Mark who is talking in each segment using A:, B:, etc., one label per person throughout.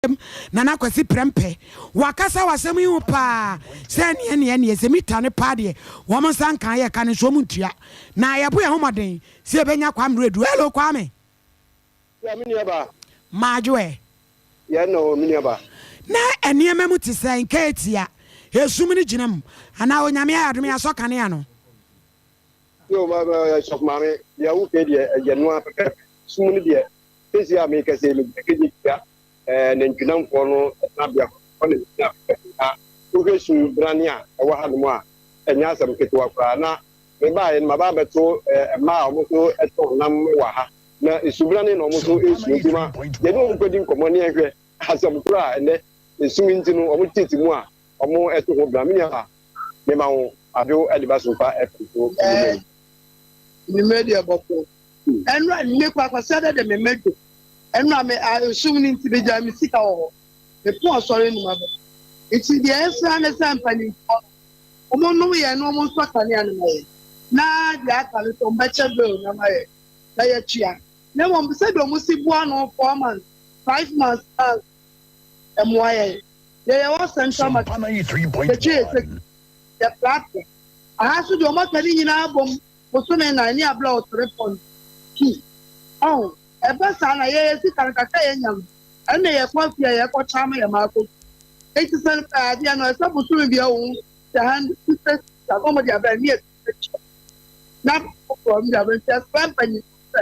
A: Nana Kwasi Prempeh, wakasa wɔ asɛm yi ho paa sɛ neɛ neɛ neɛ sɛ mita no paa deɛ wɔn nsa nka yɛ ka no nso wɔn ntua na yɛbo yɛn ho mmɔden sɛ yɛbɛnya Kwame Redu. Hello Kwame.
B: Ya me nua ba.
A: Maadwo ɛ.
B: Yɛn na o me nua ba.
A: Na nneɛma mu te sɛn? Nka etia esum no gyina mu anaa Onyame ayɛ adom yɛasɔ kanea no?
B: Yo ma ma sɔfo maame deɛ wo kɛ deɛ ɛyɛ noa pɛpɛɛpɛ sum no deɛ sɛsi a mekɛ sɛ megyina kɛgye tia ɛɛ nantwinamfoɔ no tenabea hɔ hɔ na megyina pɛpɛɛpɛ na wohwɛ sum brane a ɛwɔ ha nom a ɛnyɛ asɛm ketewa koraa na mebaeɛ no maba abɛto ɛɛ mmaa a wɔn nso tɔn nam wɔ ha na esubrane na wɔn nso esu nti ma yɛne wɔn kɔdi nkɔmmɔ ne yɛhwɛ asɛm koro a ɛnɛ esum nti no wɔn tete mu a wɔn ɛto ho bra me nua mema wo adwo ɛde ba so mfa ɛfɛ so ɛnumɛ.
C: Nnwuma deɛ bɔkɔ ɛnura mmekɔ akɔsɛ dɛ de mmɛdwo ɛnura me esum ne nti megya me sika wɔ hɔ mepo ɔsɔre num abɛ nti deɛ ɛsra ne sɛ mpanimfoɔ no wɔn nom yɛn na wɔn nsɔ kanea no ma yɛn na deɛ aka no sɛ wɔn bɛkyɛ bill na ma yɛn na yɛtua na mmom sɛdeɛ wɔn si boa no 4 months, 5 months na ɛmoa yɛn yɛyɛ wɔ Central Market yɛtwe yɛ sɛ yɛ platform aha so deɛ wɔn aka ne nyinaa bom bosome 4 ne abla wɔ 3.2 ɔn ɛbɛ saa na yɛyɛ sika no kakra yɛ nyam ɛna yɛkɔ fie a yɛkɔ kyama yɛ maako eti sɛ adeɛ no ɛsɛ bosome bi ɛwɔ sɛ 150 sika na wɔn de abɛn ne yɛ kyɛ na foforɔ mo de abɛn nti ɛsɛ mpanyin sɛ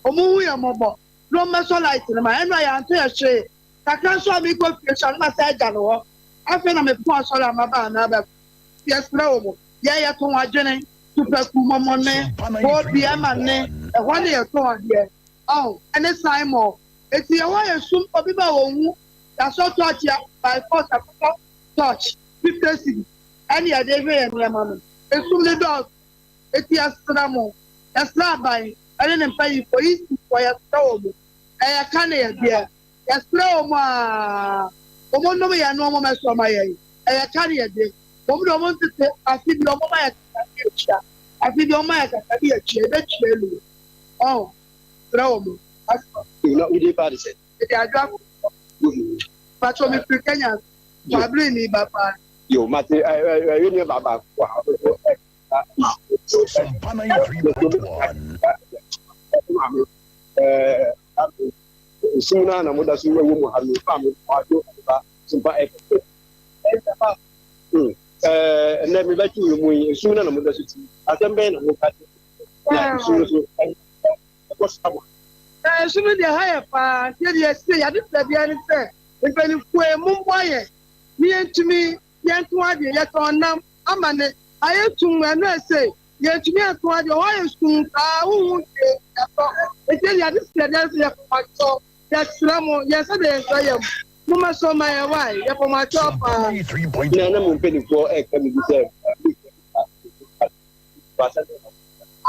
C: wɔn hu yɛ mɔbɔ na wɔn mɛsɔ light no ma ɛna yɛn ato yɛ hwee kakra nso a mi kɔ fie so a na ma sɛ ɛgya no hɔ afei na mi pɔn asɔre a ma ba ana abɛ yɛsrɛ wɔn yɛ yɛ tɔn adwene tupaku mɔmɔne obi ɛma ne ɛhɔ ne yɛ tɔn adeɛ ɔn ɛne Simon eti ɛhɔ yɛ sum obi ba wɔn hu yasɔ torch ya by force akɔtɔ torch 50 cedi ɛne yɛde hwɛ yɛn nneɛma no esum ne dɔɔso eti yɛsrɛ mo yɛsrɛ aban ɛne ne mpanyinfoɔ yi si fɔ yɛsrɛ wɔn mo ɛyɛ ka ne yɛ deɛ yɛsrɛ wɔn aa wɔn nom yɛn no wɔn mɛsɔ ɔma yɛn ɛyɛ ka ne yɛ deɛ wɔn de wɔn tete afi bi wɔn ma yɛ kaka bi akyia afi bi wɔn ma yɛ kaka bi akyia ebekyia elu ɔn srɛ wɔn asɔ.
B: Na wodi ba de sɛ.
C: Èdè àjọ àkókò pàtó mi fi Kenya wàbílì ní bàbá.
B: Yo mate ɛ ɛ ɛ yɛ nua baako wɔ ha ɔ ɛ.
D: Sompa 93.1.
B: Ɛɛ esum naa na mo da so ɛwɔ mu ha no fa mi wadwo ɛba Sompa ɛfɛ ɛɛ ɛnɛ mi bɛ ti wɔ mu yi esum naa na mo da so ti asɛm bɛyɛ na mo ka ti na esum no so ɛkɔ so abɔ.
C: Ɛsum deɛ ha yɛ paa nti deɛ yɛsi yɛde fɛ bia ne sɛ mpanimfoɔ yi mo mbɔ yɛ ne yɛntumi yɛnto adeɛ yɛtɔn nam ama ne ayɛ tum ɛno ɛsɛ yɛntumi ɛtɔn adeɛ ɔhɔ ayɛ sum saa huhu deɛ yɛtɔ eti deɛ yɛde fɛ deɛ sɛ yɛpɔmatɔ yɛsrɛ mo yɛn sɛ deɛ yɛnsɛ yɛ mo mo mɛsɔ ma yɛ wa yɛpɔmatɔ paa.
B: Na na mo mpanimfoɔ ɛka mi bi sɛ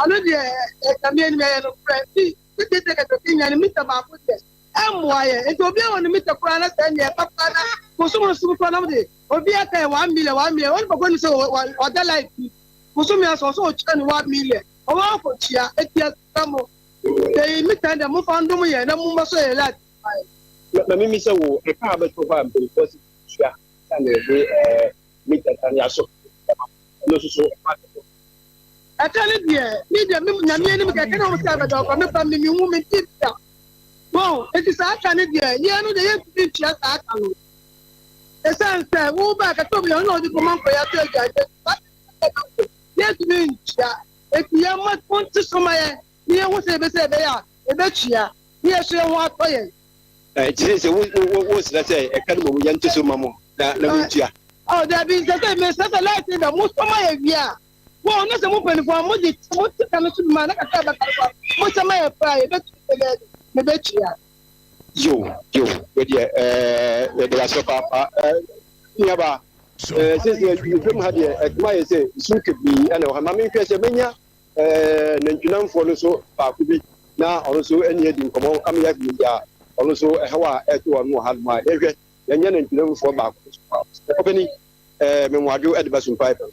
C: Ɔno deɛ ɛkame anim ɛyɛ no korɛ bi tete kɛtɛ nya ne mita baako deɛ ɛmmoa yɛ nti obi a wɔ ne mita koraa na sɛ neɛ papa na bosom nsom koraa na de obi aka yɛ 1 million 1 million wɔn papa ni sɛ ɔda light bi bosom yɛ sɔ ɔsɛ ɔtua ne 1 million ɔwɔ akɔtua eti ɛsɛ mo eyi mita deɛ mo fa ndom yɛ na mo mbɛsɔ yɛ light.
B: Na mímí sɛ wo ɛka a bɛtɔ hɔ a mpanimfoɔ si tua sani yɛde mita sani asɔ ɛno nso so ɛfa atɔ.
C: Ɛka ne deɛ mi deɛ mi nyame anim kɛkɛ na wɔn sɛ ɛbɛda ɔkɔ mi pa mi mi hu mi ti da bɔn eti saa aka ne deɛ yɛn no deɛ yɛn ti ntua saa aka no esan sɛ wo ba kɛtɛ omi yɛn na ɔde kɔma nkɔ yɛ ato agya yɛn ti mi ntua eti yɛn mo mo ti so ma yɛn ni yɛn ho sɛ ebe sɛ ɛbɛyɛ a ebetua ni yɛ so yɛn ho atɔ yɛn.
B: Ɛ ti sɛ wo wo wo srɛ sɛ ɛka no mo yɛn ti so ma mo na na mo ntua.
C: Ɔ dabi sɛ sɛ mɛ sɛ sɛ light da mo sɔ ma yɛ wia wɔn ne sɛ mo mpanyinfoɔ mo de mo ti ka no so bi ma ne kakra bɛka so mo sɛ ma yɛ pa yɛ bɛtu bɛ mɛ bɛtua.
B: Yo yo wedeɛ ɛɛ yɛde wasɛ paapa ɛɛ nuaba ɛɛ sɛsɛ nhwɛm ha deɛ ɛkuma yɛ sɛ nsu kebii ɛna wɔ ha maame nhwɛ sɛ menya ɛɛ nantwinamfoɔ no so baako bi na ɔno nso ɛne adi nkɔmɔ ama yɛ bi a ɔno nso ɛhaw a ɛto wɔn wɔ ha nom a yɛhwɛ yɛnyɛ nantwinamfoɔ baako ɔpɛni ɛɛ mɛmuadwo ɛde ba so mpa ɛfɛ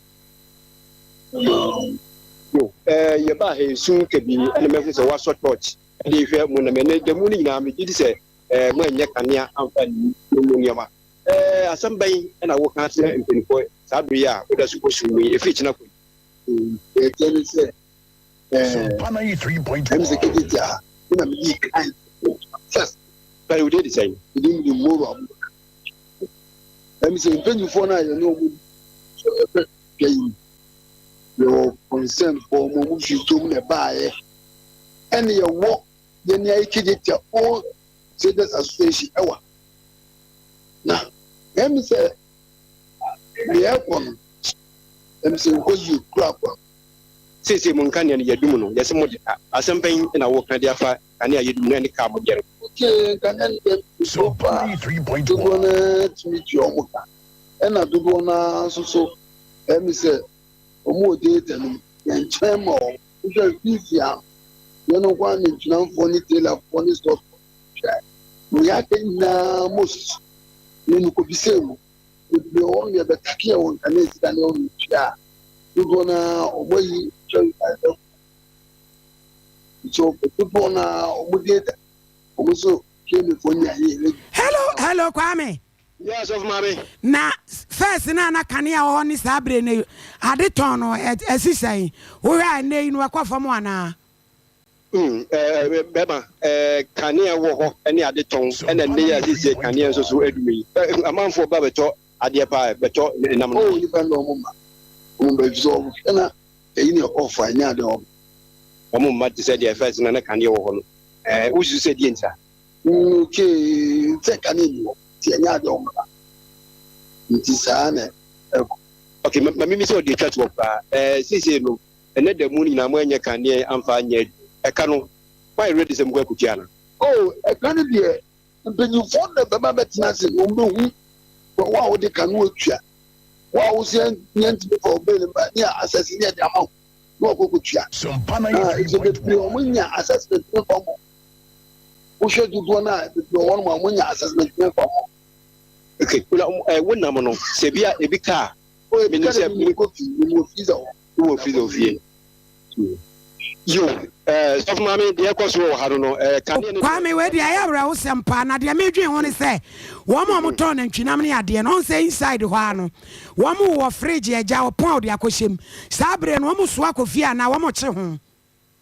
B: yo ɛɛ yɛba ha esu kebii ɛna mɛhu sɛ wasɔ torch ɛde hwɛ mu na mɛ ne da mu no nyinaa megye di sɛ Ɛɛ, moannya kanea amfa anni mo mu nneɛma. Ɛɛ, asɛm bɛn na woka akyerɛ mpanimfoɔ saa bere yi a woda so kɔ sum mu yi, ɛfiri kyena kɔ yi?
C: Deɛ ɛteɛ ne sɛ, ɛɛ, ɛm sɛ ketetia ha, me na medii kan first.
B: Bɛn, wo din de sɛn?
C: Me din de Moro Abubakar. Ɛm sɛ mpanyinfoɔ no a yɛne wɔn ɛbɛ dwa yi, yɛwɔ concern for wɔn, wɔn firi kurom na ɛbaeɛ, ɛne yɛwɔ yɛn ayɛ ketetia Old Traders Association ɛwɔ ha. Na ɛm sɛ deɛ ɛkɔ no, ɛm sɛ nkɔ yie korakora.
B: Seesei mo nkanea no yɛadum no, yɛse mode ka. Asɛm bɛn na woka de afa kanea a yɛadum no ne ka a modeɛ no ho?
C: Okay, nkanea no deɛ so far dodoɔ no ara tumi tua wɔn ka, ɛna dodoɔ no ara nso so ɛm sɛ wɔn wɔ data no mu, yɛnkyɛn ma wɔn. Wohwɛ mfimfini a, yɛn nko ara ne ntwenamfoɔ ne tailorfoɔ ne sɔfoɔ hwɛ. Nea aka nyinaa most ne no kɔbisɛɛ mu. Bebree wɔ hɔ no yɛbɛtakeɛ wɔn kanea sika ne wɔn tua a, dodoɔ no ara wɔn ayi twɛn ɛkɔ. So dodoɔ no ara wɔn data wɔn nso kemifoɔ nya yɛ.
A: Hello, hello Kwame.
B: Yeah, sɔfo maame.
A: Na first no a na kanea wɔ hɔ ne saa bere no ade tɔn no ɛsi sɛn? Wohwɛ a ɛnnɛ yi no ɛkɔ fam anaa?
B: Mm, eh, bɛma eh, kanea wɔ hɔ ne ade tɔn ɛna nnɛ yi a siesie kanea nso so adum yi. Eh, amanfoɔ ba bɛtɔ adeɛ paa bɛtɔ nam no.
C: Oh, nipa no ɔmo ma. Ɔmo ba efisɛ ɔmo hwɛ na ɛyi ne ɔfa ɛnyɛ ade ɔmo.
B: Ɔmo mma te sɛ deɛ first no na kanea wɔ hɔ no. Eh, wosusu sɛ deɛ nti a?
C: Mm, okay, sɛ kanea ni hɔ nti ɛnyɛ ade ɔmo ba. Nti saa na ɛkɔ.
B: Okay, ma mimi sɛ ɔde atwa toɔ koraa. Eh, seesei no, ɛnɛ da mu no nyinaa moanyɛ kanea amfa anyɛ adwuma. Ɛka no, moayɛ ready sɛ mokɔ akɔtua anaa?
C: Oh, ɛka no deɛ, mpanyinfoɔ na bɛba bɛtena ase na wɔn bɛhu wo a wode ka no atua. Wo a wosɛ yɛntumi fa wo bail mba ne asɛse ne yɛde ama wo na wakɔ kɔtua. Ah, ɛsɛ bebree wɔn nya assessment ne fa mo. Wohwɛ dodoɔ no a bebree wɔ hɔnom a wɔn nya assessment ne fa mo.
B: Okay, wo nam no, sɛ bi a ebi ka a,
C: Oh, ebi ka de mi kɔ fie, mi wɔ freezer hɔ.
B: Wowɔ freezer wɔ fie. Yo, eh, sɔfo maame, deɛ ɛkɔ so wɔ ha no no, eh, kanea no.
A: Kwame, wei deɛ ɛyɛ awerɛhosɛm paa, na deɛ medwen ho ne sɛ, wɔn a wɔtɔn nantwinam ne adeɛ no, ɔn sɛ inside hɔ ara no, wɔn wɔ fridge agya, ɔpɔn a wɔde akɔhyɛ mu. Saa bere no, wɔn soa kɔ fie anaa wɔn kye ho?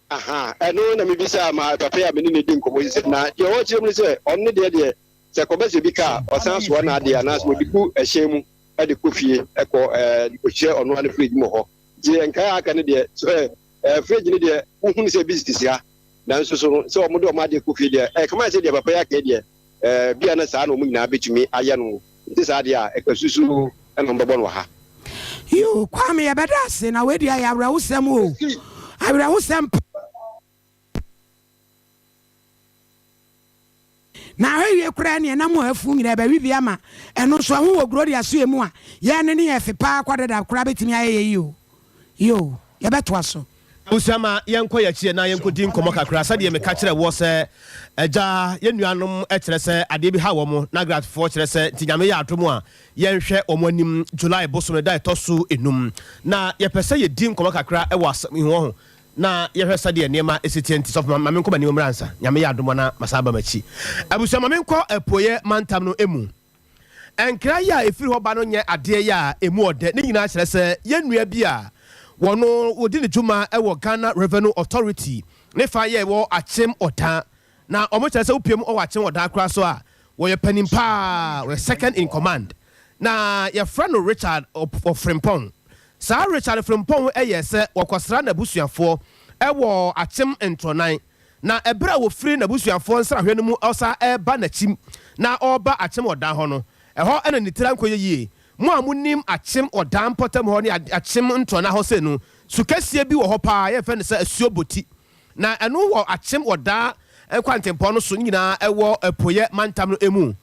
B: Aha, ɛno na mebisaa ma papa yi a me ne no di nkɔmmɔ yi sɛ, na deɛ ɔrekyerɛ mu ne sɛ, ɔno ne deɛ deɛ, sɛ ɛkɔba sɛ bi ka a, ɔsan soa n'adeɛ anaasɛ ɔde gu ɛhyɛn mu de kɔ fie kɔ ɛɛ de kɔhyɛ ɔno ara ne fridge mu wɔ hɔ. Nti nkae a aka no deɛ, sɛ ɛɛ fridge no deɛ, wohunu sɛ ebi sisi ha, nanso so no, sɛ wɔde wɔn adeɛ kɔ fie deɛ, ɛɛ kama sɛ deɛ papa yi aka yi deɛ, ɛɛ bia na saa na wɔn nyinaa bɛtumi ayɛ no. Nti saa deɛ a, ɛka susu na wɔbɛbɔ no wɔ ha.
A: Yoo Kwame yɛbɛda ase na wei deɛ ɛyɛ awerɛhosɛm o awerɛhosɛm pa. Na ahwɛ wie koraa neɛ na mo afu nyinaa ɛbɛwe bi ama ɛno nso ɛho wɔ Gloria so emu a yɛn ne ne yɛ fe paa kwa dada koraa bɛtumi ayɛ yɛ yi o yoo yɛbɛtoa so.
E: Abusua ma yɛnkɔ yɛn akyi na yɛnkɔdi nkɔmmɔ kakra. Sɛdeɛ meka kyerɛɛ woɔ sɛ, Agya, yɛn nuanom kyerɛ sɛ adeɛ bi ha wɔn, Nagratfoɔ kyerɛ sɛ nti Nyame yɛ adom a yɛnhwɛ wɔn anim July bosome da a ɛtɔ so enum. Na yɛpɛ sɛ yɛdi nkɔmmɔ kakra wɔ asɛm yi ho na yɛhwɛ sɛdeɛ nneɛma si teɛ nti sɔfo ma menkɔ m'anim mmra ansa. Nyame yɛ adom a na masan aba m'akyi. Abusua ma menkɔ apueɛ mantam no mu. Nkra yi a ɛfiri hɔ ba no nyɛ adeɛ yi a ɛmu ɔdɛ. Ne nyinaa kyerɛ sɛ yɛn nua bi a wɔno wɔdi ne dwuma wɔ Ghana Revenue Authority ne fa yɛ wɔ Akyem Ɔda. Na wɔn kyerɛ sɛ wopue mu wɔ Akyem Ɔda koraa so a wɔyɛ panin paa, wɔyɛ second in command. Na yɛfrɛ no Richard Frimpong. Saa Richard Frimpong yɛɛ sɛ wɔkɔsra n'abusuafoɔ wɔ Akyem Ntorɔnan. Na ɛberɛ a wɔfiri n'abusuafoɔ nsrahwɛ no mu ɔsan reba n'akyim na ɔreba Akyem Ɔdan hɔ no, ɛhɔ na ne tiri ankɔyɛ yie. Mo a monim Akyem Ɔdan mpɔtam hɔ ne Akyem Ntorɔnan hɔ sei no, su kɛseɛ bi wɔ hɔ pa ara, yɛfrɛ no sɛ Asuo Boti. Na ɛno wɔ Akyem Ɔdan nkwantempɔn no so, ne nyinaa ɛwɔ Apueɛ mantam no mu.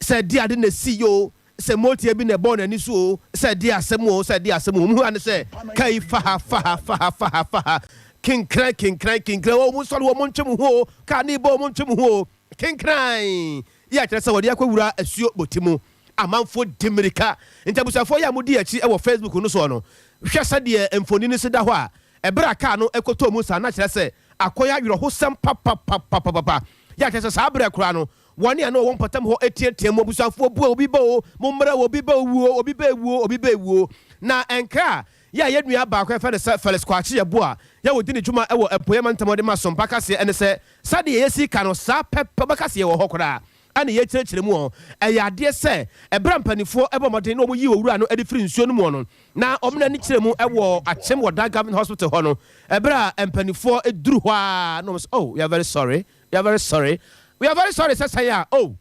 E: Sɛ ɛde ade na ɛsii oo, Sɛ motia bi na ɛbɔɔ n'ani so oo, sɛ ɛdeɛ asɛm oo, sɛ ɛdeɛ asɛm oo, wɔn hu ara ne sɛ kai fa ha, fa ha, fa ha, fa ha, fa ha, kenkran, kenkran, kenkran, oo monsɔre oo, montwe mo ho oo, kaa no rebɔ oo, montwe mo ho oo, kenkran, yi a kyerɛ sɛ wɔde akɔwura asuo bɔti mu. Amanfoɔ di mmirika. Nti abusuafoɔ yi a modi akyi wɔ Facebook no soɔ no, hwɛ sɛdeɛ mfoni no si da hɔ a, ɛberɛ a kaa no kɔtɔɔ mu saa na kyerɛ sɛ akɔyɛ awerɛhosɛm papapapapapa, yɛ a kyerɛ sɛ saa berɛ koraa no, Wɔn a na wɔwɔ mpɔtam hɔ teateaam, Abusuafoɔ bue, obi ba o, mommra o, obi ba owuo, obi ba awuo, obi ba awuo. Na ɛnka a yɛ a yɛn nua baako a yɛfrɛ no sɛ Felix Kwakye Yeboah yɛ a ɔdi ne dwuma wɔ Apueeɛ Mantam a ɔde ma Sompa kaseɛ ne sɛ, sɛdeɛ yɛsi ka no saa pɛpɛ wobɛka sɛ yɛwɔ hɔ koraa ɛna yɛkyerɛkyerɛ mu ɔ. Ɛyɛ adeɛ sɛ ɛberɛ a mpaninfoɔ bɔ mmɔden na wɔyii owura no de firi nsuo no mu no na wɔn ani kyerɛ mu wɔ Akyem wɔ Dan Government Hospital hɔ no, ɛberɛ a mpaninfoɔ duru hɔ ara na wɔn sɛ oh we are very sorry, we are very sorry, we are very sorry sɛ sɛn a oh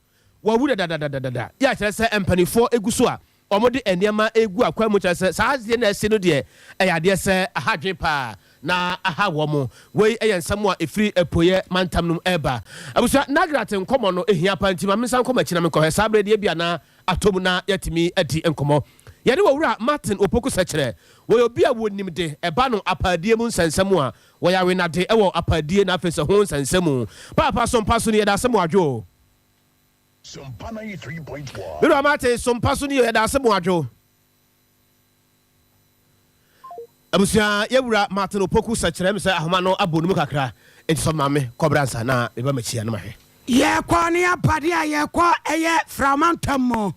E: wawu dadadadadada. Yɛ a kyerɛ sɛ mpaninfoɔ gu so a wɔde nneɛma regu akwan mu kyerɛ sɛ saa adeɛ no a asi no deɛ ɛyɛ adeɛ sɛ aha adwene paa na aha wɔn. Wei yɛ nsɛm a ɛfiri apueɛ mantam no mu reba. Abusua, Nagrat nkɔmmɔ no hia paa nti ma mensan nkɔ m'akyi na menkɔhwɛ. Saa berɛ deɛ ebia na atɔ mu na yɛatumi adi nkɔmmɔ. Yɛne Owura Martin Opoku Sɛkyerɛ, wɔyɛ obi a wɔnim de ɛba no apaadie mu nsɛnsɛm a, wɔyɛ awenade wɔ apaadie na afei nso ho nsɛnsɛm mu. Paapa so mpa so ni, yɛda ase mo adwo o. Me wura Martin so mpa so ni o, yɛda ase mo adwo. Abusua, yɛ wura Martin Opoku sɛ kyerɛ me sɛ ahoma no abɔ no mu kakra, enti sɔ maame kɔbra ansa na meba m'akyi a na mahwɛ.
A: Yɛkɔ ne abadeɛ a yɛkɔ ɛyɛ Frama ntam mu,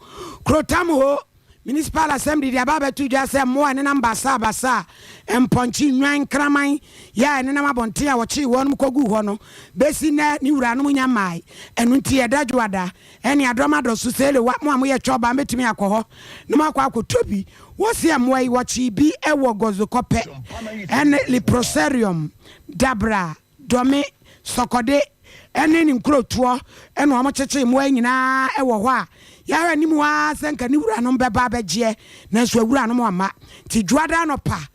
A: Krotam ho Municipal Assembly de aba abɛto dwa sɛ mmoa a ɛnenam basabasa, mpɔnkye, nnwan, nkraman, yɛ a ɛnenam abɔnten a wɔkyee wɔnom kɔguu hɔ no bɛsi nnɛ ne wuranom nnya mmae. Ɛno nti ɛda Dwoada ne Adɔm adɔso sɛ Elewa, mo a moyɛ Twɔba mobɛtumi akɔ hɔ na moakɔ akɔtɔ bi. Wɔse mmoa yi wɔkyee bi wɔ Gɔzokɔpɛ ne Leprosarium, Dabra, Dɔme, Sɔkɔde ne ne nkurotoɔ na wɔkyekyee mmoa yi nyinaa wɔ hɔ a yɛahwɛ anim ara sɛ nka ne wuranom bɛba abɛgyeɛ nanso awuranom amma. Nti Dwoada anɔpa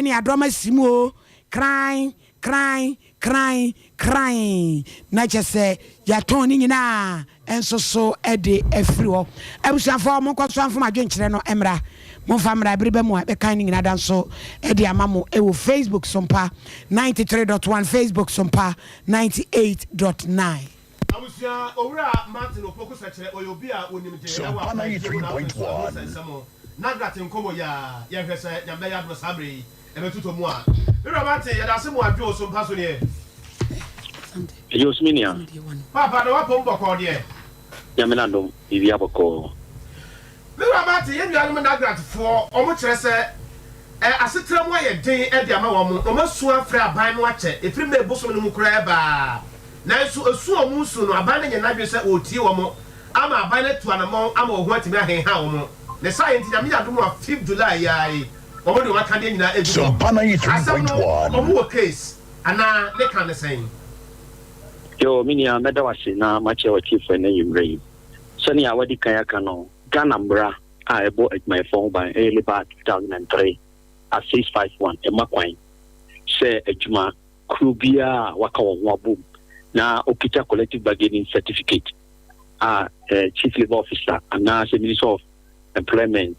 A: ne adɔm asi mu o, kran, kran, kran, kran, na kyɛ sɛ yɛatɔn ne nyinaa nso so de afiri hɔ. Abusuafoɔ, monkɔ so mfa mo adwenkyerɛ no mmra. Momfa mmra, bere ba mu a, yɛbɛkan ne nyinaa da nso de ama mo wɔ Facebook Sompa 93.1, Facebook Sompa 98.9.
E: Abusua, Owura Martin Opoku Sɛkyerɛ, ɔyɛ obi a onim de wɔ apaadie mu na afei nso ɔho nsɛnsɛm. Nagrat nkɔmɔ yi a yɛhwɛ sɛ Nyame bɛyɛ adom a saa mmerɛ yi ɛbɛtotɔ mu a. Me wura Martin, yɛda ase mo adwo so mpa so neɛ.
F: Ɛyɛ osu me nua.
E: Paapa na wapom bɔkɔɔ deɛ.
F: Nyame n'adom biribiara bɔkɔɔ.
E: Me wura Martin, yɛn nuanom Nagrat foɔ wɔn kyerɛ sɛ ɛ asetena mu ayɛ den de ama wɔn na wɔn asu afrɛ aban no akyɛ ɛfiri May bosome no mu koraa ɛbaa nanso esu a wɔn resu no aban no nyɛ n'adwene sɛ ɔretie wɔn ama aban no atu anamɔn ama wɔn ho atumi ahenha wɔn ne saa yɛ nti Nyame yɛ adom a fifth July yi ara yi wɔn de wɔn akadeɛ nyinaa ɛgu hɔ asɛm no wɔn wɔ case anaa ne ka ne sɛn?
F: Yoo, me nua, mɛda wo ase na makyerɛ w'atiefo ɛnnɛ anwummere yi. Sɛnea woadi kan aka no, Ghana mmara a ɛbɔ adwumayɛfoɔ ho ban, ɛyɛ Labour Act 2003, Act 651, ɛma kwan sɛ adwuma kuo biara a wɔaka wɔn ho abom na ɔkita collective bargaining certificate a Chief Labour Officer anaasɛ Minister of Employment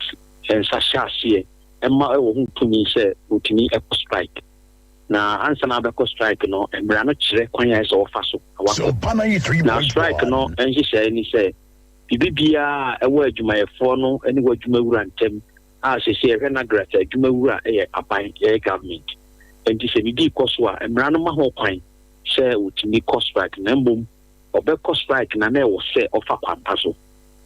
F: nsa hyɛ aseɛ ma ɛwɔ ho tumi sɛ wɔtumi kɔ strike. Na ansa na abɛkɔ strike no, mmara no kyerɛ kwan a ɛsɛ sɛ wɔfa so na wɔakɔ. Na strike no nhyehyɛe ne sɛ, biribi biara a ɛwɔ adwumayɛfoɔ no ne w'adwumawura ntam a seesei yɛhwɛ NAGRAT a, adwumawura yɛ aban, yɛyɛ government. Enti sɛ biribi rekɔ so a, mmara no ma ho kwan sɛ wɔtumi kɔ strike na mmom ɔbɛkɔ strike na na ɛwɔ sɛ ɔfa kwampa so.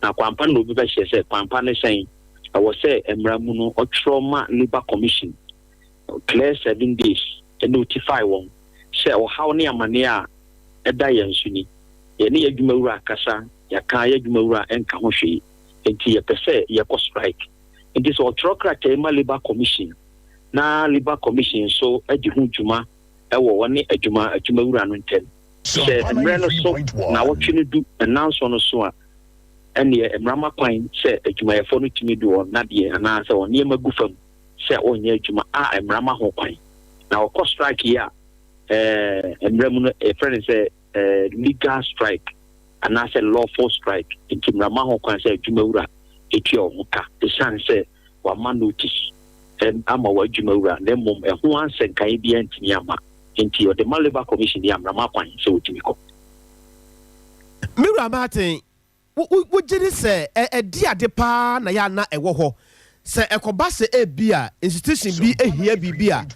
F: Na kwampa no na obi bɛhyɛ sɛ kwampa ne sɛn? Ɛwɔ sɛ mmara mu no ɔtwerɛ ma Labour Commission clear 7 days notify wɔn sɛ ɔhaw ne amanneɛ a ɛda yɛn so ni. Yɛne yɛn adwumawura akasa, yɛaka, yɛn adwumawura nka ho hwee, enti yɛpɛ sɛ yɛkɔ strike. Enti sɛ ɔtwerɛ krataa yi ma Labour Commission na Labour Commission nso di ho dwuma wɔ wɔne adwuma adwumawura no ntam. Sɛ mmerɛ no so, nnawɔtwe no du nnanson no so a, ɛnneɛ mmara ma kwan sɛ adwumayɛfoɔ no tumi de wɔn nnadeɛ anaasɛ wɔn nneɛma gu fam sɛ ɔnyɛ adwuma a mmara ma ho kwan. Na ɔkɔ strike yi a, ɛɛ mmara mu no yɛfrɛ no sɛ ɛɛ legal strike anaasɛ lawful strike. Nti mmara ma ho kwan sɛ adwumawura etua wɔn ho ka esiane sɛ wama notice ama w'adwumawura na mmom ɛho ansɛnkaeɛ biara ntumi amma. Nti ɔde ma Labour Commission yi a mmara ma kwan sɛ wɔtumi kɔ.
E: Me wura Martin, Wogye di sɛ ɛde ade paa na yɛ a na ɛwɔ hɔ? Sɛ ɛkɔba sɛ ebia institution bi hia biribi a,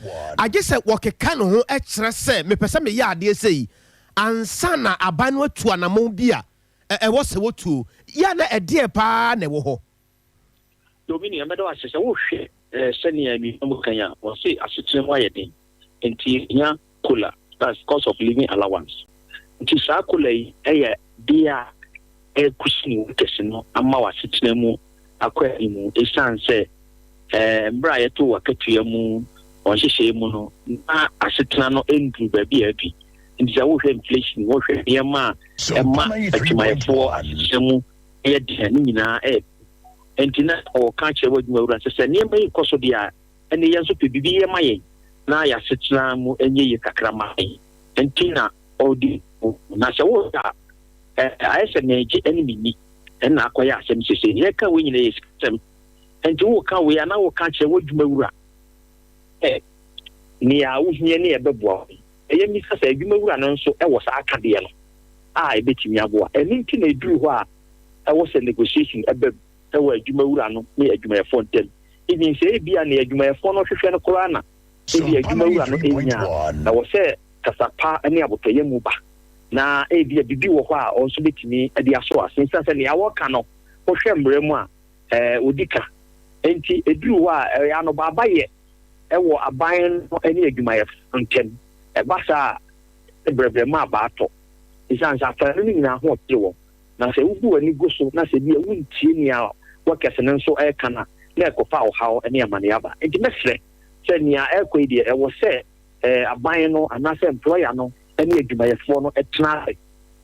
E: agye sɛ wɔkeka ne ho kyerɛ sɛ mepɛ sɛ meyɛ adeɛ sei ansa na aban no atu anammɔn bi a. ɛwɔ sɛ wɔtuo yɛ a na ɛdeɛ paa na ɛwɔ hɔ.
F: Yo, me nua, mɛda wo ase. Sɛ wohwɛ sɛnea anuanom kan a, wɔse asetena mu ayɛ den, nti yɛhia COLA, that's cost of living allowance. Nti saa COLA yi yɛ deɛ a ɛrekusini workers no ama w'asetena mu akɔ anim, ɛsiane sɛ mmerɛ a yɛto w'akatua mu wɔn nhyehyɛeɛ mu no, na asetena no nduru baabi a adu. Nti sɛ wohwɛ inflation, wohwɛ nneɛma a ɛma adwumayɛfoɔ asetena mu yɛ den, ne nyinaa ɛyɛ. Nti na ɔka kyerɛ w'adwumawura sɛ nneɛma yi kɔ so deɛ a, ɛne yɛn nso pɛ biribi yɛ ma yɛn na yɛasetena mu nyɛ yie kakra ma yɛn. Nti na ɔdi na sɛ wohwɛ a, ayɛ sɛ megye ne menni ɛna akɔyɛ asɛm sese. Yɛka wei nyina yɛ sikasɛm. Nti woka wei a, na woka kyerɛ w'adwumawura ɛ nea wohia ne ɛbɛboa wo. Ɛyɛ mmisa sɛ adwumawura no nso ɛwɔ saa akadeɛ no a ɛbɛtumi aboa. Ɛno nti na ɛduru hɔ a, ɛwɔ sɛ negotiation ɛbɛ ɛwɔ adwumawura no ne adwumayɛfoɔ ntam. Even sɛ ebia ne adwumayɛfoɔ no hwehwɛ no koraa na ebi adwumawura no nya, ɛwɔ sɛ kasa pa ne abotɔyɛ mu ba, na ebia biribi wɔ hɔ a ɔnso bɛtumi de asɔ ase, nsiane sɛ nea wɔka no, wohwɛ mmerɛ mu a, ɔdi ka. Nti ɛduru hɔ a, ɛyɛ anobaaba yɛ ɛwɔ aban no ne adwumayɛfoɔ ntam. Ɛba saa a, brɛbrɛ ma abaa tɔ, ɛsiane sɛ afanu no nyinaa ho ɔkyere wɔn. Na sɛ wobu w'ani gu so na sɛ bia wontie nea workers no nso ɛreka no a, na ɛkɔfa ɔhaw ne amanneɛ aba. Nti mɛsrɛ sɛ nea ɛrekɔ yi deɛ, ɛwɔ sɛ aban no anaasɛ employer no ne adwumayɛfoɔ no tena ase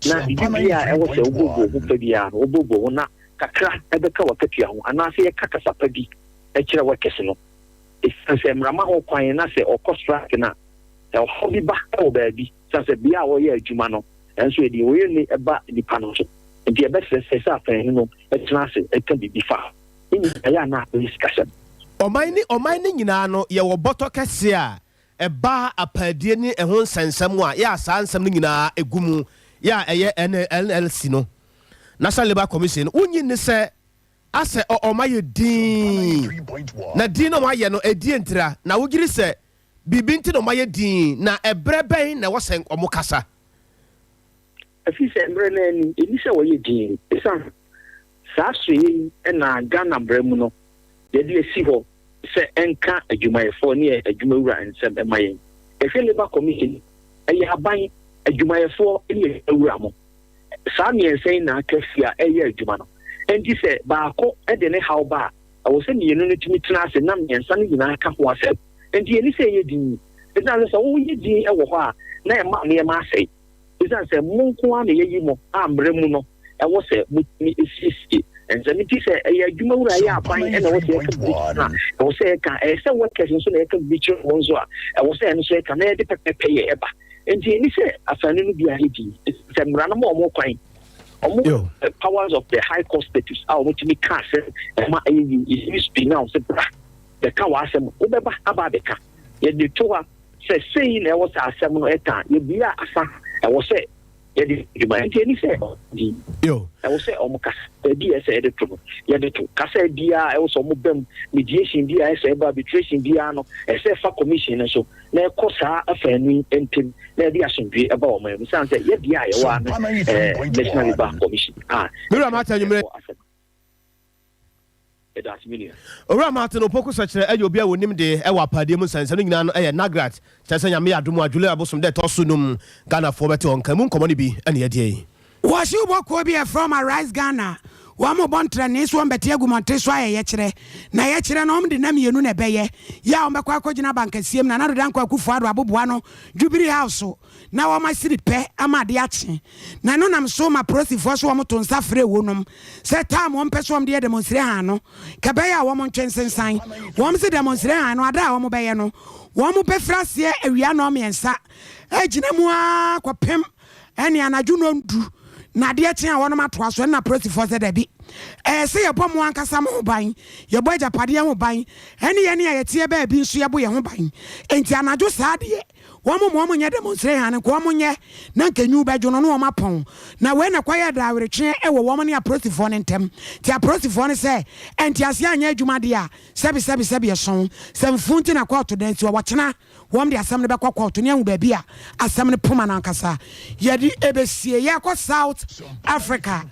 F: na biribi a ɛwɔ sɛ wobooboo ho fa biara no, wobooboo ho na kakra ɛbɛka w'akatua ho, anaasɛ yɛka kasa pa bi kyerɛ workers no. Ɛsiane sɛ mmara ma ho kwan na sɛ ɔkɔ strike no a, ɔhaw bi ba wɔ baabi, ɛsiane sɛ bea a wɔyɛ adwuma no ɛnso yɛde wɔyɛ ne ɛba nipa no so. Nti yɛbɛsrɛ sɛ afɛn no tena ase ɛka biribi fa ne nyinaa yɛ anaa akɔyɛ sikasɛm.
E: Ɔman ne nyinaa no, yɛwɔ bɔtɔ kɛseɛ a ɛba apaadie ne ɛho nsɛnsɛm a yɛ a saa nsɛm no nyinaa egu mu yɛ a ɛyɛ NLC no, National Labour Commission no. Wonyi ne sɛ asɛ ɔma yɛ din na din na ɔma yɛ no ɛdie ntira na wogyiri sɛ biribi nti na ɔma yɛ din, na ɛbrɛ bɛn na ɛwɔ sɛ ɔmo kasa?
F: Ɛfiri sɛ mmerɛ no ani ɛni sɛ wɔyɛ din, ɛsiane saa soeɛ yi na Ghana mmara mu no yɛde asi hɔ sɛ ɛnka adwumayɛfoɔ ne adwumawura nsɛm ɛma yɛn. Yɛhwɛ Labour Commission, ɛyɛ aban, adwumayɛfoɔ ne adwumawura mo, saa mmiɛnsa yi na aka si a ɛyɛ adwuma no. Nti sɛ baako de ne haw ba a, ɛwɔ sɛ mmienu no tumi tena ase na mmiɛnsa no nyinaa ka ho asɛm. Nti yɛni sɛ ɛyɛ din, ɛsiane sɛ woyɛ din wɔ hɔ a, na ɛma nneɛma asɛe, ɛsiane sɛ mo nko ara na yɛyi mo a mmerɛ mu no ɛwɔ sɛ motumi esiesie nsɛm. Nti sɛ ɛyɛ adwumawura, ɛyɛ aban, ɛna ɛwɔ sɛ yɛka biribi kyerɛ a, ɛwɔ sɛ yɛka. Ɛyɛ sɛ workers nso na yɛka biribi kyerɛ wɔn nso a, ɛwɔ sɛ ɛno nso yɛka na yɛde pɛpɛpɛ yɛ ɛba. Nti ɛni sɛ afanu no bi ayɛ din, sɛ mmara no ma wɔn kwan, wɔn powers of the high court status a wɔn tumi ka asɛm ɛma ɛyɛ yie. Yɛtumi speak now sɛ bra bɛka w'asɛm, wobɛba aba abɛka. Yɛde to hɔ sɛ sei na ɛwɔ sɛ asɛm no ɛka, yɛbia asa, ɛwɔ sɛ yɛde adwuma. Nti ɛni sɛ di ɛwɔ sɛ ɔmo kasa. Baabi a ɛsɛ yɛde to no, yɛde to kasa biara. Ɛwɔ sɛ ɔmo bɛm mediation bi a ɛsɛ ɛba arbitration biara no, ɛsɛ ɛfa commission no so na ɛkɔ saa afaanu yi ntɛm na yɛde asomdwe ɛba wɔn mu, san sɛ yɛdeɛ a yɛwɔ ano National Labour Commission a.
E: Mewura Martin, anwummerɛ.
F: Ɛwɔ asɛm. Ɛda ase, me nua.
E: Owura Martin Opoku Sɛkyerɛ ɛyɛ obi a wɔnim de ɛwɔ apadeɛ mu nsɛnsɛm no nyinaa no, ɛyɛ NAGRAT. Kyerɛ sɛ Nyame yɛ adom a, July abosom dɛ ɛtɔ so num, Ghanafoɔ bɛte wɔn nka mu nkɔmmɔ no bi ɛne yɛdeɛ yi.
A: Wɔhyew bɔkuo bi ɛfrɛ ɔma Rise Ghana. Wɔn mo bɔ ntrɛnee so, wɔn bɛte agu mmɔnten so ayɛ yɛkyerɛ, na yɛkyerɛ no, wɔn de nam mmienu na ɛbɛyɛ yɛ a wɔn bɛkɔ akɔgyina abankɛseɛ mu na Nana Addo Dankwa Akufo Addo aboboa no Jubilee House so na wɔn asiri pɛ ama ade akye. Na ɛno nam so ma polisifoɔ so wɔn to nsa frɛ wɔnom sɛ time wɔn pɛ so wɔn de yɛ demonstration no kɛbɛyɛ a wɔn ntwe nsensan. Wɔn sɛ demonstration no ada a wɔn bɛyɛ no, wɔn bɛfiri aseɛ awia 3:30 agyina mu ara kɔpem ɛne anadwo 10:00, na adeɛ kye a wɔnom atoa so. Ɛna polisifoɔ sɛ dabi. Ɛyɛ sɛ yɛbɔ mo ankasa mo ho ban, yɛbɔ agyapadeɛ ho ban, ɛne yɛn a yɛteɛ baabi nso yɛbɔ yɛn ho ban. Enti anadwo saa deɛ, wɔn mma wɔn nyɛ demonstration no, nka wɔn nyɛ na nka enyu bɛdwo no na wɔn apɔn. Na wei na ɛkɔyɛɛ daaweretweɛ wɔ wɔn ne apolisifoɔ no ntam. Nti apolisifoɔ no sɛ nteaseɛ anyɛ adwuma deɛ a, sɛbi sɛbi sɛbi ɛso. Sɛ mfuu nti na kɔɔto dan si hɔ, wɔkyena wɔn de asɛm no bɛkɔ kɔɔto ne ahu baabi a asɛm no poma no ankasa yɛde ɛbɛsie. Yɛkɔ South Africa.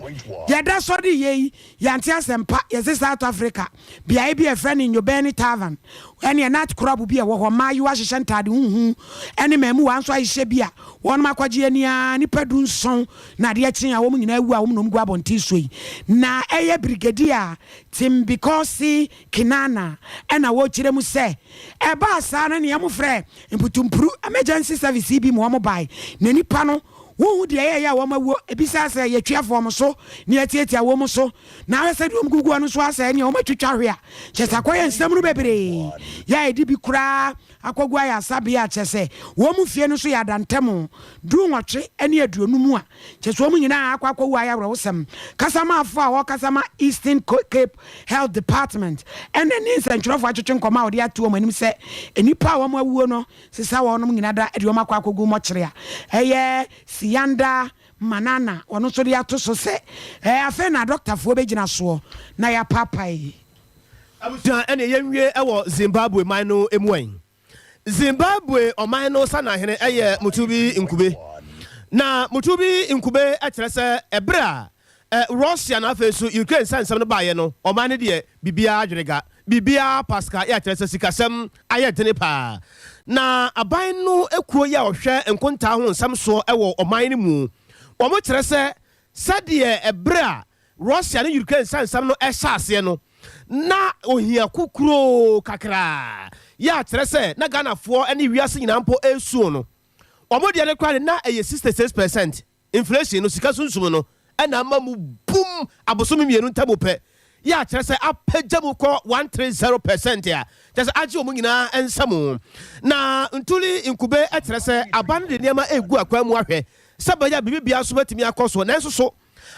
A: Yɛda sɔ de yei yɛante asɛmpa. Yɛse South Africa beaeɛ bi a yɛfrɛ no Nyobeni Tavern ɛneɛ night club bi a ɛwɔ hɔ. Mmaayewa hyehyɛ ntaade huhu ɛne mmamuwa nso ahyehyɛ bi a wɔnom akɔgye ani ara nnipa 17 na adeɛ kye a wɔn nyinaa awu a wɔn na wɔn gu abɔnten so yi. Na ɛyɛ Brigadier Thembinkosi Kinana na wɔrekyerɛ mu sɛ ɛbaa saa no nea wɔfrɛ mputumpuru emergency service yi bi ma wɔbae na nnipa no wonhu deɛ ɛyɛeɛ a wɔn awuo, ebisaa sɛ yɛtwi afa wɔn so na yɛatiatia wɔn so na ahwɛ sɛdeɛ wɔn gugu hɔ no nso asɛe nea wɔatwitwa hwe a kyerɛ sɛ akɔyɛ nsɛm no bebree yɛ a ɛde bi koraa akɔgu ayaresabea a kyerɛ sɛ wɔn mfie no nso yɛ adantam 18 ne 50 a kyerɛ sɛ wɔn nyinaa akɔ akɔwu ayɛ awerɛhosɛm. Kasamafo a wɔkasa ma Eastern Cape Health Department na ne nsɛntwerɛfo atwetwe nkɔmmɔ a wɔde ato wɔn anim sɛ nnipa a wɔn awuo no sesa wɔnom nyinaa da de wɔn akɔ akɔgu mɔkyere a ɛyɛ Siyanda Manana ɔno nso de ato so sɛ afei na adɔktafoɔ bɛgyina soɔ na yɛapaapae.
E: Abusua ɛneɛ yɛnwie wɔ Zimbabwe man no mu ɛ. Zimbabwe ɔman no sanahene yɛ Mutubi Ncube. Na Mutubi Ncube kyerɛ sɛ ɛberɛ a Russia na afei nso Ukraine nsɛnsɛm no baeɛ no, ɔman no deɛ biribiara adwere ga, biribiara paska, yɛ kyerɛ sɛ sikasɛm ayɛ dene paa. Na aban no kuo yi a ɔhwɛ nkontaa ho nsɛm soɔ wɔ ɔman no mu, wɔn kyerɛ sɛ sɛdeɛ ɛberɛ a Russia ne Ukraine nsɛnsɛm no hyɛ aseɛ no, na ohia kokuroo kakraa yɛ a kyerɛ sɛ na Ghanafoɔ ne wiase nyinaa mpo resuo no. Wɔn deɛ no koraa de na ɛyɛ 66 percent inflation no, sika sunsum no na ama mu bum abosome mmienu ntam pɛ yɛ a kyerɛ sɛ apagya mu kɔ 130 percent a kyerɛ sɛ agye wɔn nyinaa nsam. Na Ntuli Nkube kyerɛ sɛ aban no de nneɛma regu akwan mu ahwɛ sɛ ɛbɛyɛ a biribiara nso bɛtumi akɔ so nanso so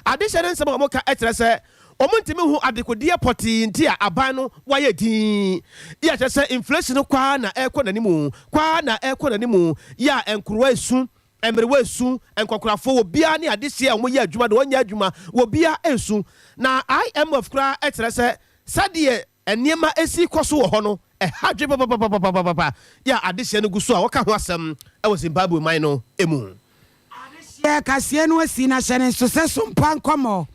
E: Adehyɛ ne nsɛm a wɔka kyerɛ sɛ wɔntumi nhu adekodeɛ pɔtee nti a aban no wayɛ dinn yi a kyerɛ sɛ inflation no kɔ ara na ɛrekɔ n'anim, kɔ ara na ɛrekɔ n'anim yi a nkorowa resu, mmerewa resu, nkɔkorafoɔ, obiara ne adehyeɛ a wɔyɛ adwuma deɛ wɔnyɛ adwuma, obiara resu. Na IMF koraa kyerɛ sɛ sɛdeɛ Nneɛma si kɔ so wɔ hɔ no, ɛha adwene papapapapapa yɛ a adehyeɛ no gu so a wɔka ho asɛm wɔ Zimbabwe man no mu.
A: Adehyeɛ kaseɛ no asi na hyɛ no nso sɛ Sompa nkɔmmɔ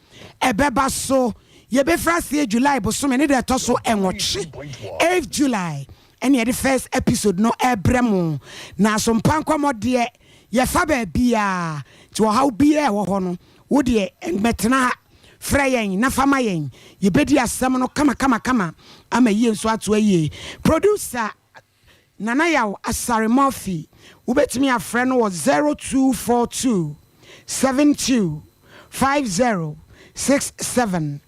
A: ɛbɛba so. Yɛbɛfiri aseɛ July bosome ne da ɛtɔ so nwɔtwe, eighth July, ɛne yɛde first episode no ɛrebrɛ mo. Na Sompa nkɔmmɔ deɛ yɛfa baabiara, nti ɔhaw biara ɛwɔ hɔ no, Wo deɛ mmɛtena ha, frɛ yɛn na fa ma yɛn. Yɛbɛdi asɛm no kamakamakama ama yie nso ato ayie. Producer Nana Yaw Asare Murphy, wobɛtumi afrɛ no wɔ 0242 72 50 67,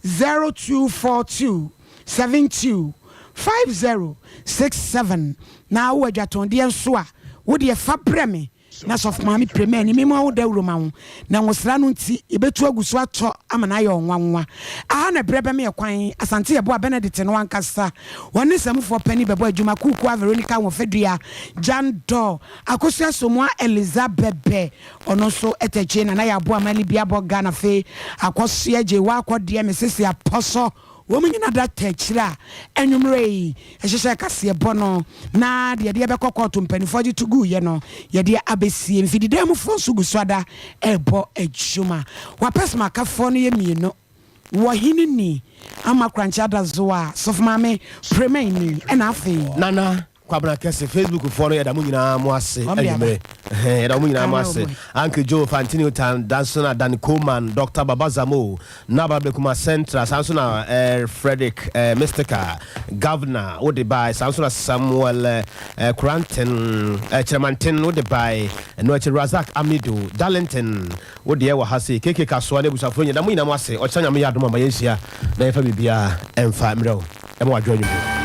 A: 0242 72 50 67. Na wowɔ adwatɔndeɛ nso a, wo deɛ fa brɛ me. Na sɔfo maame pire m'ani mema wo dawuro ma wo, na ngosra no nti yɛbɛtu agu so atɔ ama no ayɛ ɔnwanwa. Aha na berɛ bɛma yɛ kwan, Asante Yeboah Benedict no ankasa, wɔne samufoɔ panin bɛbɔ adwuma, Kuukua Veronica Nwofedua, Jan Dor, Akosua Somoa Eliza Bɛbɛ, ɔno nso Tɛkye, Nana Yɛaboa Mali Biabɔ Ghana Fe, Akɔsoɛ Gyewa Akɔdeɛ Mesese Apɔsɔ, Wɔn nyina da ta akyire a anwummerɛ yi ɛhyehyɛ kaseɛbɔ no na deɛ ɛdeɛ bɛkɔ kɔɔto mpaninfoɔ gye to guiɛ no yɛde abɛsie. Mfididan mufoɔ nso gu so ada rebɔ adwuma. Wapɛsomakafoɔ no yɛ mmienu, Wɔhene ni Ama Korankye Adazoa, Sɔfo Maame Premani ɛna afei.
E: Nana Kwabena Kɛse, Facebook foɔ no yɛda mo nyinaa mo ase anwummere. Yɛda mo nyinaa mo ase. Uncle Joe, Fantini Otan, Dansona, Dan Coleman, Dr. Baba Zamo, Naba Bekuma Central, saa nso na eh, Frederick eh, Mystica, Governor, wode bae, saa nso na Samuel eh, Koranten, eh, Kyerɛmanten, wode bae, ɛno akyi Razak Amidu, Darlington, wo deɛ wɔ ha sei, KK Kasoa ne abusuafoɔ nyinaa, yɛda mo nyinaa mo ase. Ɔkyena Nyame yɛ adom a ma yɛnhyia na yɛmfa biribiara ɛmfa mmerɛ wo. Ɛma wadwo anwummere.